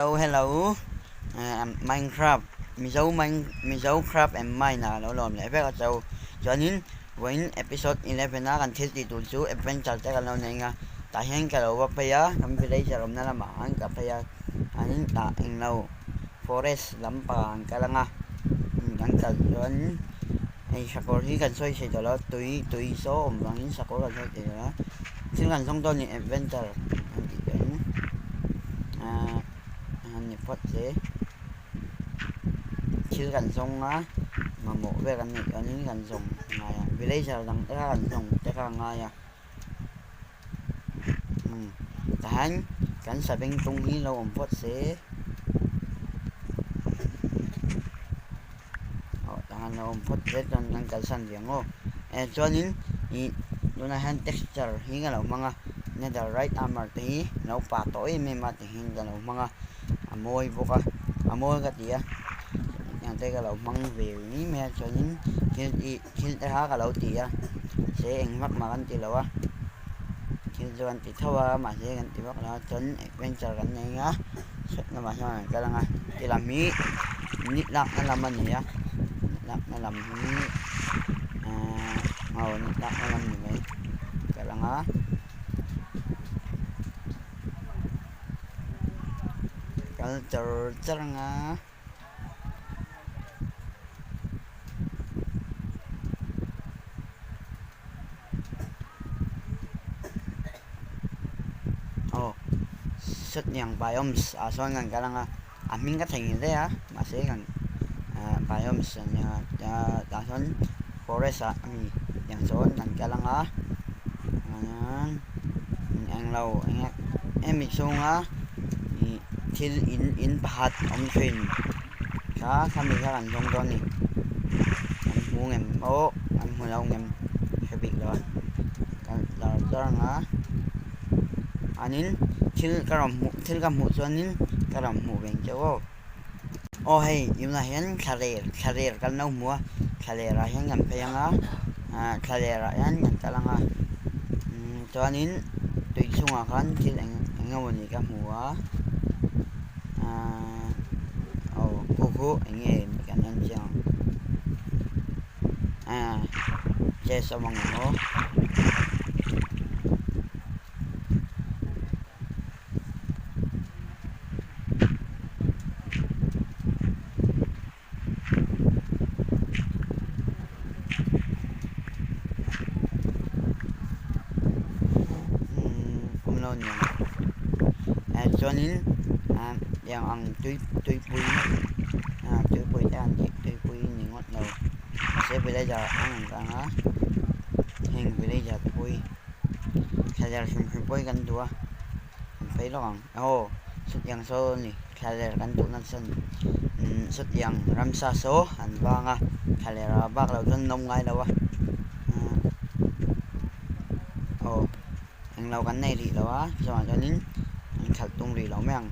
Hello hello Minecraft Mizo mine Mizo craft and mine ah lo lawm leh vek a cho chuanin vawiin episode 11 a kan thil tih tur chu adventure te kan lo nei anga tah hian ka lo va phei a kan villager awmna lamah khan ka phei a an tah englo forest lampang an kal anga kan kal chuan hei sakawr hi kan sawi thei tawh lo tui tui saw awm vangin sakawr kan sawi thei tawh lo a thil kan zawng dawn a ni adventure an tih chuan ahh han ni phawt se thil kan zawng a mamawh vel kan neih chuanin kan zawng ngai a villager dang te kha kan zawng te kha a ngai a umm tahan kan saveng tung hi lo awm phawt se aw tahan lo awm phawt se chuan kan kalsan ve ang aw eh chuanin ih tunah hian texture hi ka lo hmang a nether right armor te hi lo pah tawh em em a ti hian ka lo hmang a a mawi bawk a a mawi ka ti a hetiang te ka lo hmang ve mai mai a chuanin thil ih thil te kha ka lo ti a se eng vak mah kan ti lo a thil chu kan ti tho a mahse kan ti vak lo a chuan adventure kan nei ang a sawt lamah hian an kal ang a ti lam hi ni lakna lam a ni a ni lakna lam hi ahh aw ni lakna lam ni mai kal ang a. Kal char char ang a. Aw sawtniang biomes ah sawn kan kal ang a a hming ka theihnghilh daih a mahse kan ah biomes a nia tah sawn forest ah ami tiang sawn kan kal ang a englo eng hemi chhunga ih thil in in pakhat awm thin kha khami kha kan zawng dawn a ni an hmu ngem aw an hmu lo ngem hre bik lo a kan lar char ang a anin thil ka rawn hmuh thil ka hmuh chuanin ka rawn hmuh ve ang chauh aw aw hei tunah hian thlaler thlaler kan lo hmu a thlaler ah hian kan phei ang a ah thlaler ah hian kan kal ang a chuanin tui chhungah khan thil eng eng emawni ka hmu a ahh aw khu khu eng nge kan en chiang ang ah chess awm ang emaw. Awm lo ni ang eh chuanin ah tiang ang tui tuipui ah tuipui te an tih tuipui ni ngawt lo mahse villager ang ang ang a heng villager te pawh hi thlaler hrim hrim pawh hi kan duh a kan phei lawk ang aw chutiang saw a ni thlaler kan duh nasa a ni umm chutiang ramsa saw an vang a thlaler ah bak loh chuan an awm ngai lo a aw englo kan nei rih lo a chuvang chuanin an khalh tum rih lo mai ang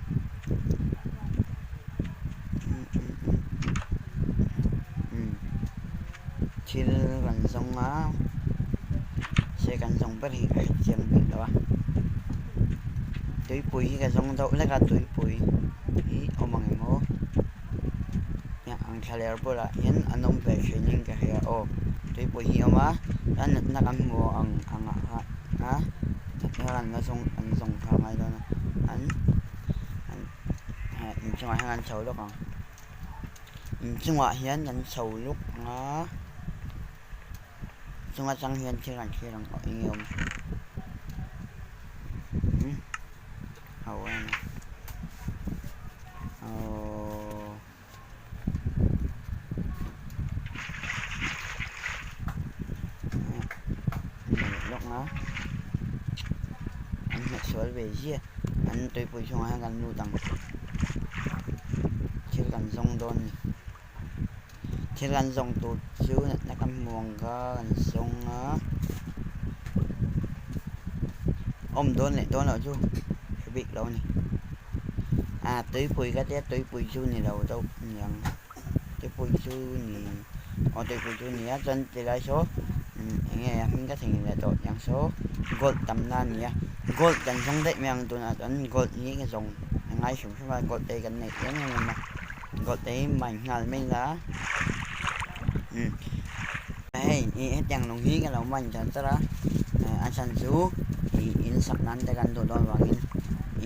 thil kan zawng a se kan zawng ber hi ka hrethiam bik lo a tuipui hi ka zawng deuh hlek a tuipui hi awm ang emaw ang thlaler bulah hian an awm ve thin in ka hria aw tuipui hi a awm a chuan natna kan hmu ang ang ah kha a natna kan la zawng an zawng kha a ngai dawn a an an inchungah hian an chho lawk ang. Inchungah hian kan chho luk ang a chung atang hian thil an thlir ang aw eng nge awm umm ho em a aww lawk ang a an hmet sual ve ziah an tuipui chhungah hian kan lut ang. Thil kan zawng dawn a ni thil kan zawng tur chu natna kan hmu ang kha kan zawng a awm dawn leh dawn loh chu hre bik lo a ni ah tuipui ka tia tuipui chu ni lo deuh a ni ang tuipui chu ni aw tuipui chu ni a chuan tilai saw eng nge a hming ka theihnghilh leh tawh tiang saw gold tam na a ni a gold kan zawng daih mai ang tunah chuan gold hi ka zawng. ngai hrim hrim a gold te hi kan neih em em a gold te hi mine nghal mai ila umm hei ih hetiang lung hi ka lo mine char char a a chhan chu ih in sak nan te kan duh dawn vangin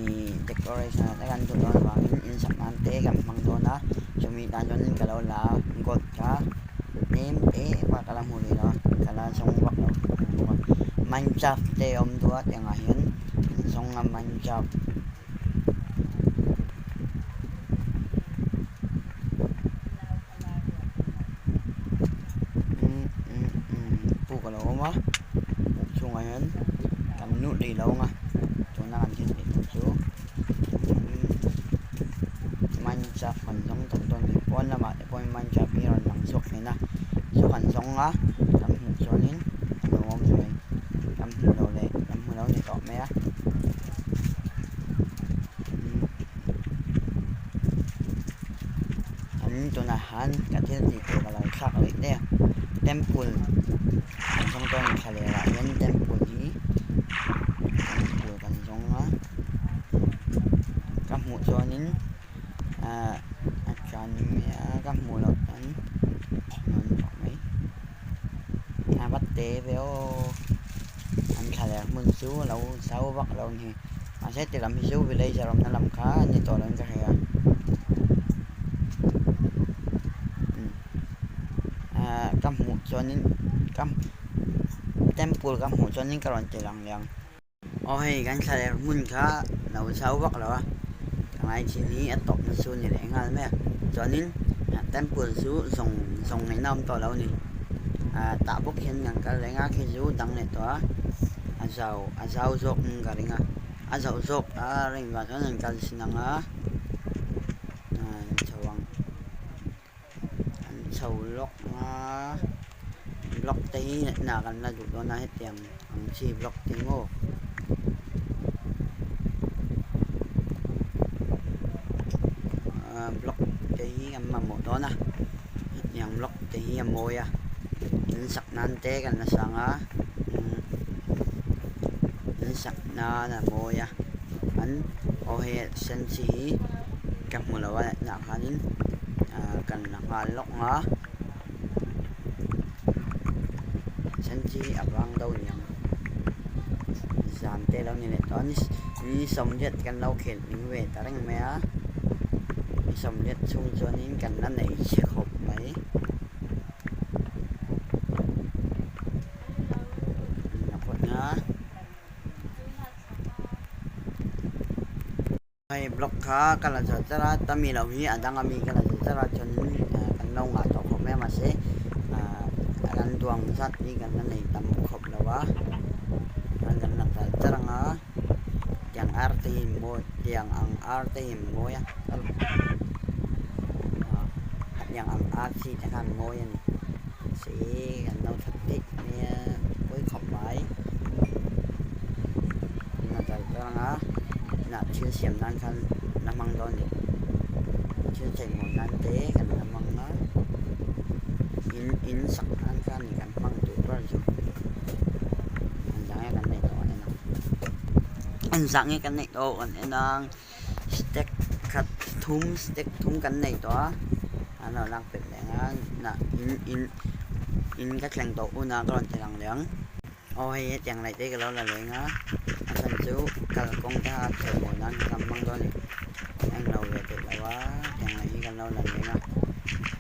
ih decoration ah te kan duh dawn vangin in sak nan te kan hmang dawn a chumi tan chuanin ka lo la a gold kha tlem te pawh ka la hmu rih lo a ka la zawng vak lo bawk a minecraft te a awm duh a tiangah hian zawng a minecraft. Puk a lo awm a puk chhungah hian kan lut rih lo ang a tuna kan thil tih tur chu minecraft kan zawng tawp dawn a ni pawn lamah te pawhin minecraft hi a rawn lang chhuak thin a chu kan zawng a kan hmuh chuanin a lo awm thei kan hmuh loh leh kan hmu lo ni tawh mai a. An tunah han ka thil tih tur ka lo thlak leh daih a temple kan zawng dawn a ni thla leh ah hian temple hi temple kan zawng a ka hmuh chuanin ahh a tan mai a ka hmuh loh chuan a ni tawh mai a va te ve aw. An thla leh hmun chu a lo zau vak lo a ni. Mahse ti lam hi chu villager awmna lam kha a ni tawh loin ka hria. Ahh ka hmuh chuanin ka temple ka hmuh chuanin ka rawn ti lang leh ang. Aw hei kan thla leh hmun kha a lo zau vak lo a, ka ngaithil hi a tawpna chu a ni leh nghal mai a. Chuanin temple chu zawng zawng ngaihna a awm tawh lo a ni. Ah tah bawk hian kan kal reng a khi chu dang leh tawh a a zau a zau zawk in ka ring a a zauh zawk a rin vang chuan an kal sin ang a ah an chho ang an chho lawk a block te hi hnah kan la duh dawn a hetiang ang chi block te maw. Ah block te hi an mamawh dawn a. Hetiang block te hi a mawi a in sak nan te kan la sang a in sak nan a mawi a an aw hei sen chi hi ka hmu lo a hnah khanin ah kan la nghal lawk ang a sen chi hi a vang deuh aniang zan te lo ni leh tawh a ni sawmriat kan lo khelh ning ve ta reng mai a. Ni sawmriat chhung chuanin kan la nei chhe khawp mai. Hei block kha ka la zawt zar a ta mi lo hi a dang ami ka la zawt zar a chuanin kan lo ngah tawh khawp mai a mahse ah kan duang zat hi kan la nei tam khawp lo a kan la zar zar ang a. Tiang ar te hi mawi tiang ang ar te hi mawi a tiang ang ar chi te khan mawi a ni se kan lo that daih mai a pawi khawp mai na dal tlang a nah thil siam nan khan la hmang dawn a ni thil chei mawi nan te kan la hmang a in in sak nan khan kan hmang duh ber chu engzah nge kan neih tawh ang en ang engzah nge kan neih tawh ang en ang step khat thum step thum kan nei tawh a an lo lak belh leh ang a nah in in in ka thleng tawh hunah ka rawn ti lang leh ang aw hei hetiang laih te ka lo la leng a a chhan chu kalkawng te kha chei mawi nan kan hmang dawn a ni a englo ve theih lo a hetiang laih hi kan lo la leng a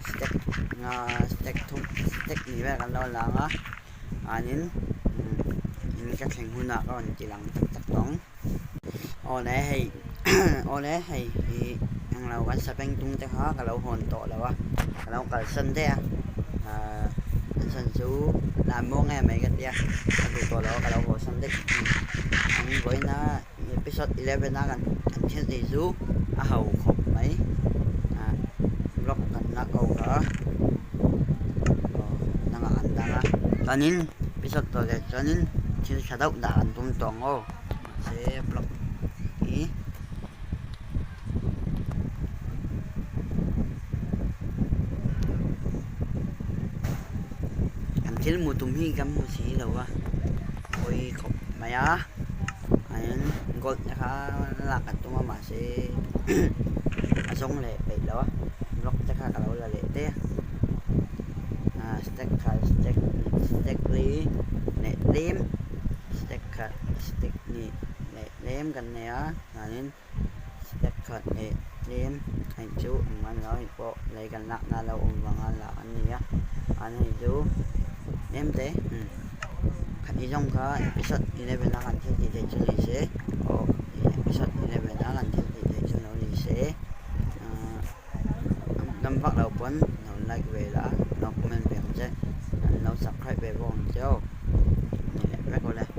step nga step thum step ni vel kan lo la ang a anin in ka thleng hunah ka rawn ti lang tak tak tawh ang awle hei awle hei ih englo kan sapeng tung te kha ka lo hawn tawh lo a ka lo kalsan daih a ahh a chhan chu lam maw nge mai ka tia ka duh tawh lo a ka lo haw san daih ang vawiin a episode 11 a kan thil tih chu a ho khawp mai ah vlog kan la ko kha aw dangah an dang a chuanin episode tawh leh chuanin thil tha deuh dah an tum tawh ang aw mahse vlog hi kan thil hmuh tum hi kan hmu si lo a pawi khawp mai a. Chuanin gold te kha lak kan tum a mahse a zawng leh peih lo a block te kha ka lo la leh daih a ah stack khat stack stack li leh tlem stack khat stack hnih leh tlem kan nei a chuanin stack khat leh tlem hei chu engmah ni lo hei pawh lei kan lakna a lo awm vanga lak an ni a an hei chu tlem te umm khati zawng kha episode 11 a kan thil tih theih chu ni se aw episode 11 a kan thil tih theih chu lo ni se ahh dam vak lo pawn lo like ve la lo comment ve ang che an lo subscribe ve bawk ang che aw ni leh vek awle.